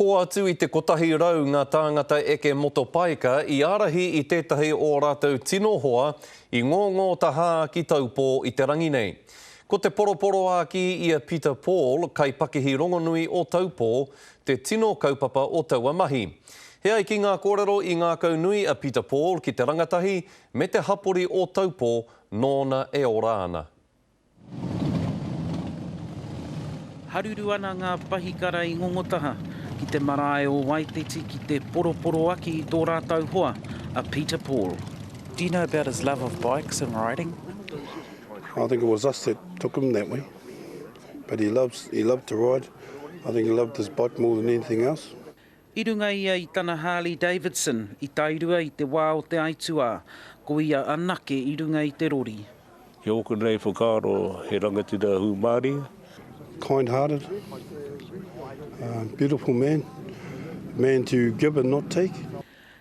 Kō atu i te 100 ngā tāngata eke motopaika i ārahi i tētahi o ō rātou tino hoa i ngōngō tahā ki Taupō i te rangi nei. Ko te poroporoākī i a Peter Paul, kaipakihi rongonui o Taupō, te tino kaupapa o taua mahi. He ai ki ngā kōrero i ngākaunui a Peter Paul ki te rangatahi me te hapori o Taupō nōna e ora ana. Haruru ana ngā pahikara i Ngongotaha ki te marae o Waiteti ki te poroporoaki i tō rātou hoa, a Peter Paul. Do you know about his love of bikes and riding? I think it was us that took him that way. But he loves, he loved to ride. I think he loved his bike more than anything else. I runga ia i tana Harley Davidson i Tairua i te wā o te aituā, ko ia anake i runga i te rori. Ki ōku nei whakaaro he rangatira hūmārie. Kind hearted, beautiful man, man to give and not take.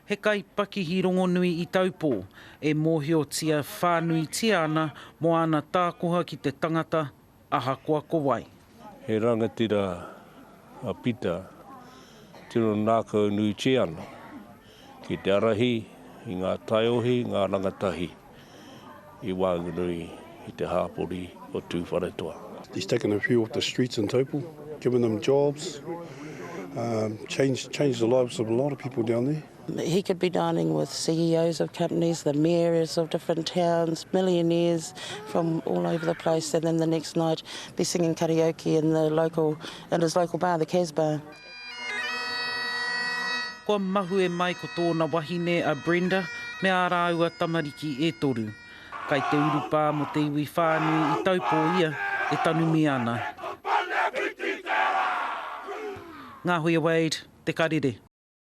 He kaipakihi rongonui i Taupō, e mōhiotia whānuitia ana mō āna tākoha ki te tangata ahakoa ko wai. He rangatira a Pita tino nākaunuitia ana ki te arahi i ngā taiohi, ngā rangatahi i waenganui i te hāpori o Tūwharetoa. He's taken a few off the streets in Taupo, given them jobs, changed changed the lives of a lot of people down there. He could be dining with CEOs of companies, the mayors of different towns, millionaires from all over the place, and then the next night be singing karaoke in the local, in his local bar, the Casbah. Kua mahue mai ko tōna wahine a Brenda me ā rāua tamariki e toru. Kai te urupā mō te iwi whānui i Taupō ia e tanumi ana. Ngāhuia Wade, Te Karere.